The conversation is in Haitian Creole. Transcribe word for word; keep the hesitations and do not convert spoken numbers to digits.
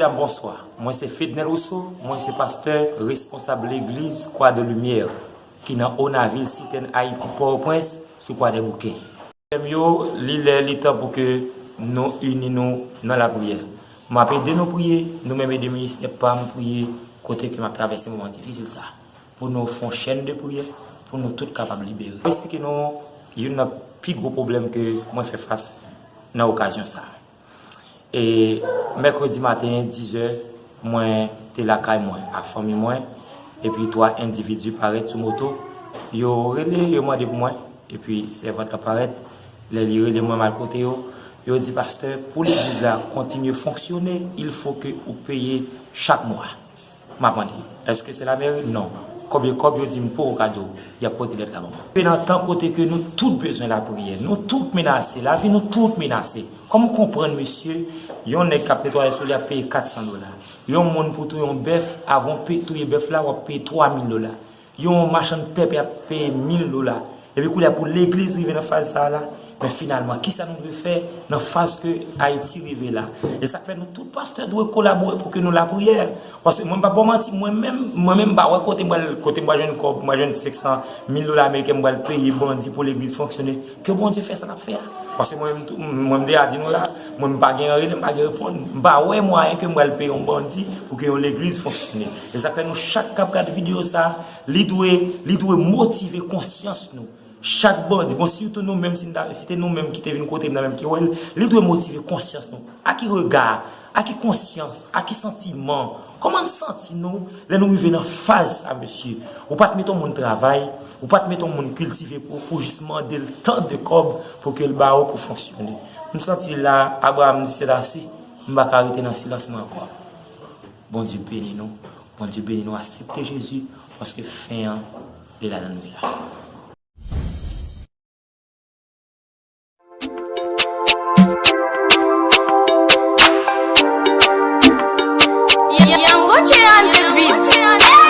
Medam, bonswa. Mwen se Fednel Rousseau, mwen se pastè responsab legliz Croix de Lumière ki nan Onavil, Sitèn Ayiti, Pòtoprens, sou Kwadèboukè. Frè m yo, li lè, li tan pou ke nou ini nou nan lapriyè. M ap ede nou priye, nou menm ede ministè pa m priye kote ke m ap travèse moman difisil sa. Pou nou fè yon chèn de priyè, pou nou tout kapab libere. Mwen eksplike nou youn nan pi gwo pwoblèm ke mwen fè fas nan okazyon sa. E mèkredi maten, dizè, mwen te lakay mwen ak fanmi mwen, epi twa endividi parèt sou moto. Yo rele, yo mande pou mwen, epi sèvant la parèt. Lè li rele mwen, m al kote yo, yo di, pastè, pou legliz la kontinye fonksyone, il faut que ou peye chak mwa. M ap mande, èske se lameri? Non. Kòb e kòb, yo di m poko ka di w, y ap pote lèt la ban mwen. Rive nan tan kote ke nou tout bezwen lapriyè, nou tout menase, lavi nou tout menase. Kòman w konprann, mesye, yon nèg k ap netwaye sou li ap peye kat san dola? Yon moun pou touye yon bèf, avan w pe-, touye bèf la, w ap peye twa mil dola. Yon machann pèp ap peye mil dola. Epi koulye a pou legliz rive nan faz sa a la, men finalman, kisa nou dwe fè nan faz ke Ayiti rive la? E sa k fè nou tout pastè dwe kolabore pou ke nou lapriyè. Paske mwen m p ap ba w manti, mwen menm, mwen menm m pa wè kote m pral, kote m pral jwenn kòb, m pral jwenn senk san mil dola ameriken m pral peye bandi pou legliz fonksyone. Ke Bondye fè sa l ap fè a. Paske mwen menm tou, mwen m deja di nou la, mwen m pa gen rele, m pa gen reponn. M pa wè mwayen ke m pral peye yon bandi pou ke yon legliz fonksyone. E sa k fè nou chak k ap gade videyo sa a, li dwe, li dwe motive konsyans nou. Chak bandi, bon, sitou nou menm, si n ta, si te nou menm ki te vin kote m nan menm ki wè l, li dwe motive konsyans nou. A ki rega, a ki konsyans, a ki santiman, kòman n santi nou lè nou rive nan faz sa, mesye? Ou pa t mete yon moun travay, ou pa t mete yon moun kiltive pou, pou jis mande l tan de kòb pou ke l ba ou pou fonksyone. M santi la, Abraham di, c'est assez, m pa ka rete nan silans mwen ankò. Bondye beni nou. Bondye beni nou. Aksepte Jezi, paske fen an, li la nan nou la. Young Gucci on the beat.